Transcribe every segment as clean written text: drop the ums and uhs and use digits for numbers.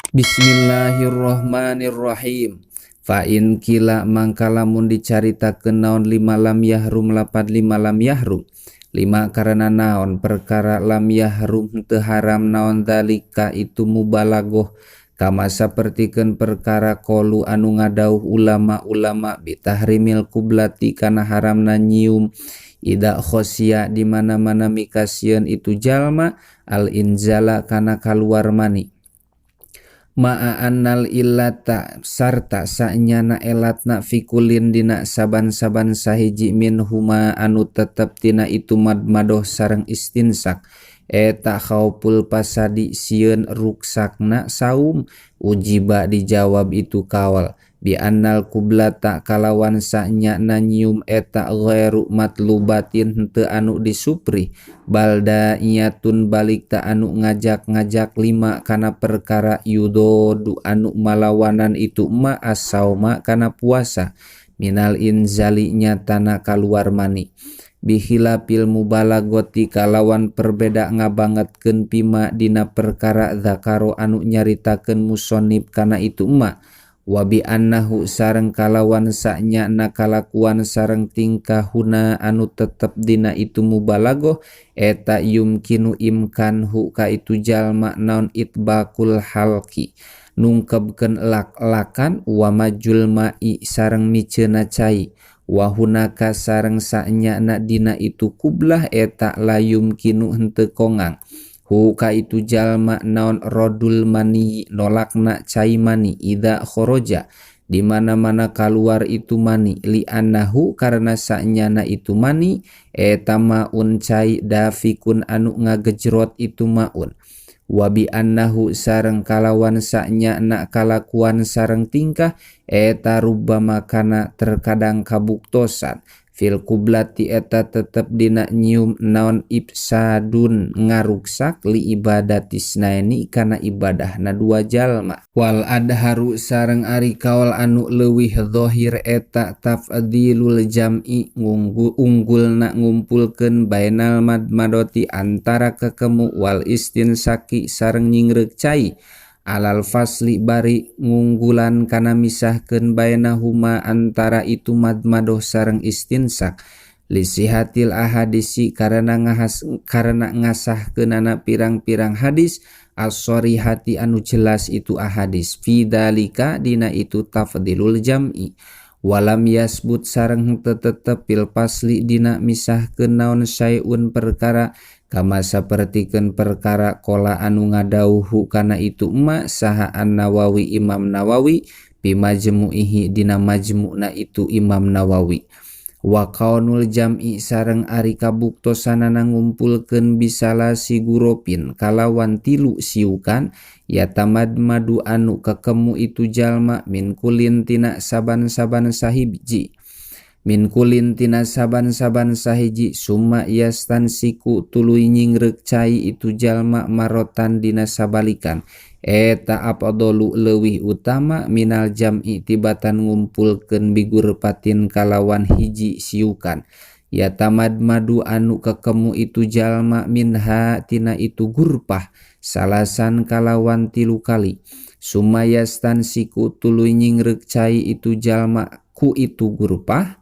Bismillahirrahmanirrahim. Fa in qila, mangka lamun dicaritakeun naon lima lam yahrum, lapad lima lam yahrum, lima karena naon perkara lam yahrum teu haram naon dalika itu mubalagoh, kama sapertikeun perkara qalu anu ngadauh ulama-ulama bitahrimil kublati kana haramna nyium ida khosya di mana-mana mikasieun itu jalma al inzala kana kaluar mani, ma'a annal illata sarta sanyana elatna fi kullin dina saban-saban sahiji minhuma anu tetep tina itu madmadoh sareng istinsak eta khauful fasadi sieun ruksakna saum. Ujiba, dijawab itu kaul bi annal kublata kalawan sanyana nyium eta ghairu matlubatin henteu anu disupri, bal da'iyatun balik ta anu ngajak-ngajak lima kana perkara yudodu anu malawanan itu ma asauma kana puasa minal inzali nyatana kaluar mani, bihilafil mubalagoti kalawan perbeda ngabangetkeun fima dina perkara zakaro anu nyaritakeun musonib kana itu ma, wabi annahu sareng kalawan sanyana kalakuan sareng tingkahuna anu tetep dina itu mubalagoh eta yumkinu imkan hu ka itu jalma naon itbaqul halqi nungkebkeun lak-lakan wa majul ma'i sareng miceuna cai, wa hunaka sareng sanyana dina itu kublah eta la yumkinu henteu kongang hu ka itu jalma naon rodul mani nolakna cai mani ida khoroja di mana-mana kaluar itu mani, li annahu karena sanyana itu mani eta maun cai dafikun anu ngagejrot itu maun, wabi annahu sareng kalawan sanyana kalakuan sareng tingkah eta rubbama kana terkadang kabuktosan fil kublati eta tetep dina nyium naon ifsadun ngaruksak li ibadatisnaini kana ibadahna dua jalma. Wal adharu sareng ari kaul anu leuwih zahir eta tafdhilul jam'i unggulna ngumpulkeun bainal madmadoti antara kekemu wal istinsaki sareng nyingreuk cai alal fasli bari ngunggulan kana misahkeun bainahuma antara itu madmadoh sareng istinsak, lisihatil ahadisi karena ngahas karena ngasahkeunana pirang-pirang hadis as-sharihati anu jelas itu ahadis fidalika dina itu tafdilul jam'i. Walam yasbut sareng henteu tetep fil fasli dina misahkeun naon syai'un perkara, kama sapertikeun perkara qala anu ngadauhu kana itu ma saha An-Nawawi, Imam Nawawi, fi majmu'ihi dina majmu'na itu Imam Nawawi. Wa kaunul jam'i sareng ari kabuktosanana ngumpulkeun bisalasi gurofin kalawan tilu siukan yatamadmadu anu kekemu itu jalma min kulin tina saban-saban sahiji min kulin tina saban-saban sahiji, summa yastansiku tuluy nyingreuk cai itu jalma marotan dina sabalikan eta afdalu leuwih utama minal jam'i tibatan ngumpulkeun bigurfatin kalawan hiji siukan yatamadmadu anu kekemu itu jalma minha tina itu gurfah salasan kalawan tilu kali, summa yastansiku tuluy nyingreuk cai itu jalma ku itu gurfah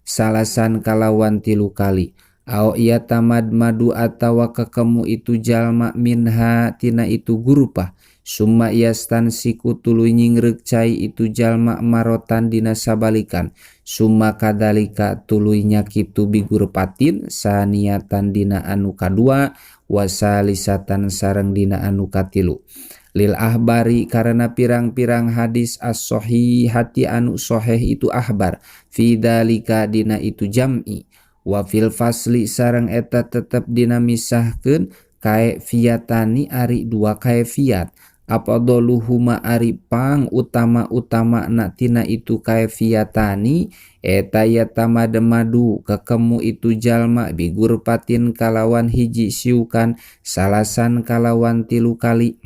salasan kalawan tilu kali, au yatamadmadu atawa kekemu itu jalma minha tina itu gurfah summa yastansiku tuluy nyingreuk cai itu jalma marotan dina sabalikan, summa kadalika tuluy nya kitu bigurfatin saniatan dina anu kadua wasalisatan sareng dina anu katilu, lil ahbari karena pirang-pirang hadis as-sahihati anu sahih itu ahbar fi dalika dina itu jam'i. Wa fil fasli sareng eta tetep dina misahkeun kaefiatani ari dua kaefiat, afdaluhuma ari pang utama-utama na tina itu kaefiatani eta yatamadmadu kekemu itu jalma bigurfatin kalawan hiji siukan salasan kalawan tilu kali,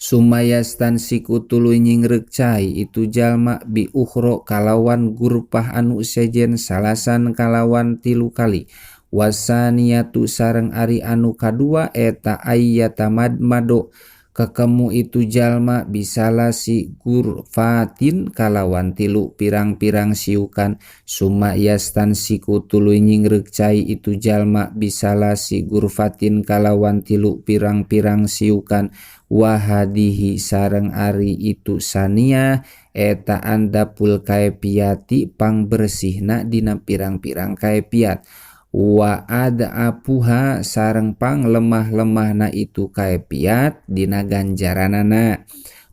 summa yastansiku tuluy nyingreuk cai itu jalma bi ukhra kalawan gurfah anu sejen salasan kalawan tilu kali, wasaniyatu sareng ari anu kadua eta ayyatamadmado. Kekemu itu jalma bisalasi gurfatin kalawan tilu pirang-pirang siukan. Summa yastansiku tuluy nyingreuk cai itu jalma bisalasi gurfatin kalawan tilu pirang-pirang siukan. Wahadihi sareng ari itu sania eta andapul kaepiati pangbersihna dina pirang-pirang kaepiat. Wa ad'apuha sareng pang lemah-lemahna itu kaepiat dina ganjaranana.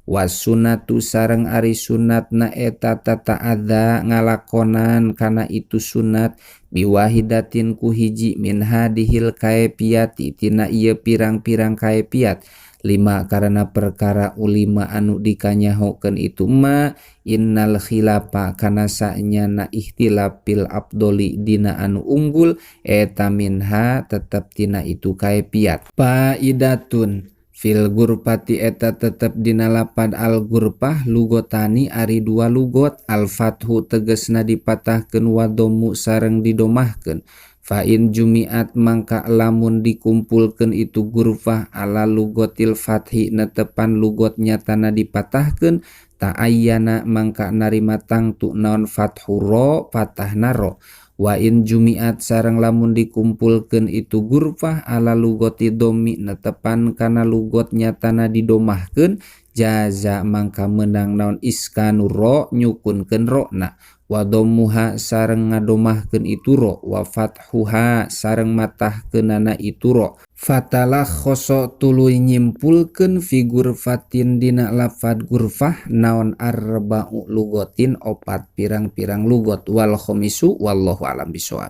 Wasunatu sareng ari sunatna eta tata'adza ngalakonan kana itu sunat biwahidatin ku hiji min hadihil kaepiati tina ieu pirang-pirang kaepiat. Lima karena perkara ulima anu dikanyahokeun itu ma innal khilafa kana sanyana ikhtilaf fil afdoli dina anu unggul eta minha tetep tina itu kaepiat. Faidatun fil gurfati eta tetep dina lapad al gurfah lugotani ari dua lugot al fathu tegesna dipatahkeun wa dhammu sareng didomahkeun. Fa in jumiat mangka lamun dikumpulkeun itu gurfah ala lugotil fathi netepan lugot nyatana dipatahkeun ta'ayyana mangka narima tangtu naon fathu ro patahna ro. Wa in jumiat sareng lamun dikumpulkeun itu gurfah ala lugoti dhammi netepan kana lugot nyatana didomahkeun jaza mangka meunang naon iskanu ro nyukunkeun rona. Wa dhammuha sareng ngadomahkeun itu ro wa fathuha sareng matahkeunana itu ro. Fatalah khoso tuluy nyimpulkeun figur fatin dina lafad gurfah naon arba'u lugotin opat pirang-pirang lugot wal khomisu wallahu alam bisawab.